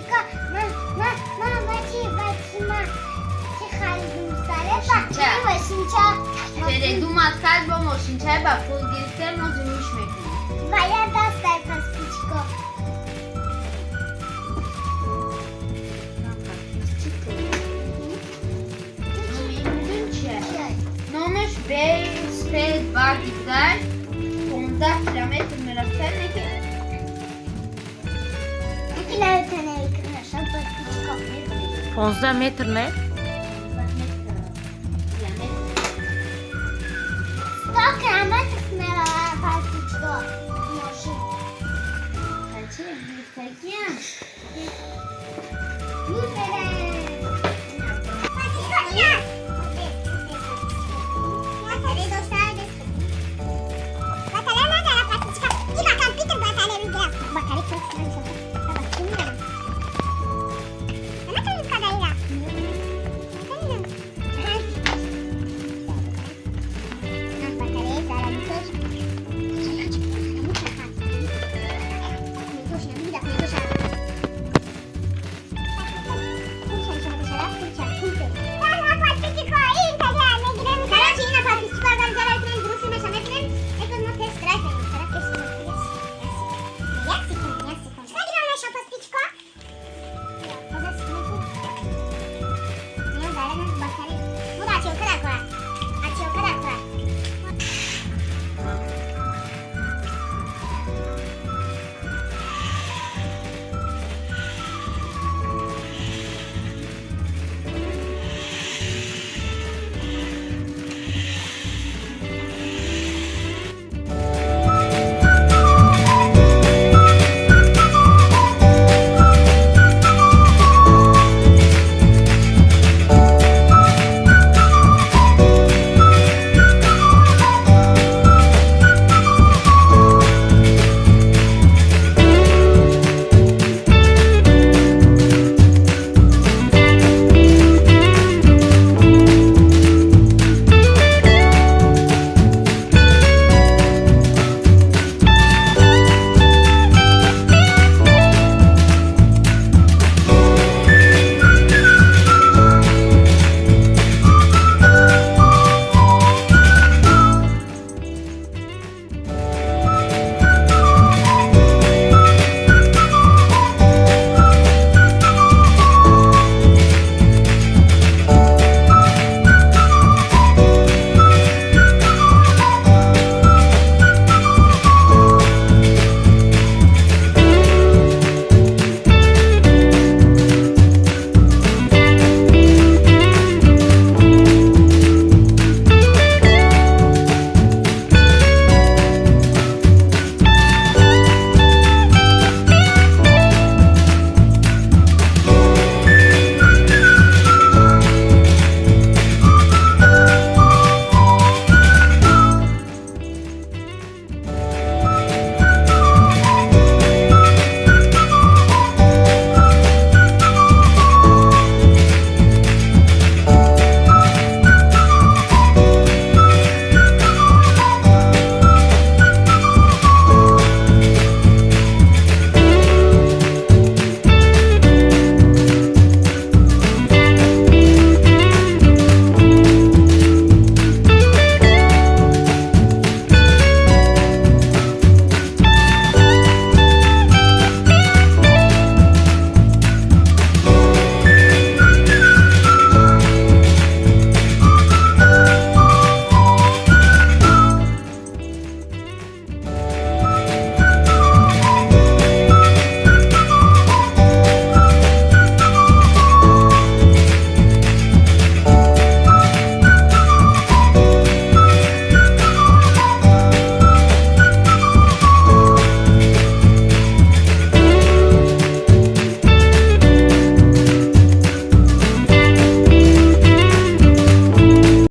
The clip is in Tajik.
Подписчика, ма ма ма ма чи ва чи ма чи харидум саре ба. Мошинча. Мошинча. Передумать кард, бо мошинчаи ба пул гирифтем, мо зимиш мекунем. Ва я дастай подписчико. Номаш Б Баги будай, 15 километр мерафтан неки. Километр подписчико. 15 метр, не? Километр. 100 километр мерава, подписчико. Мошин. Қанча гирифтагиам?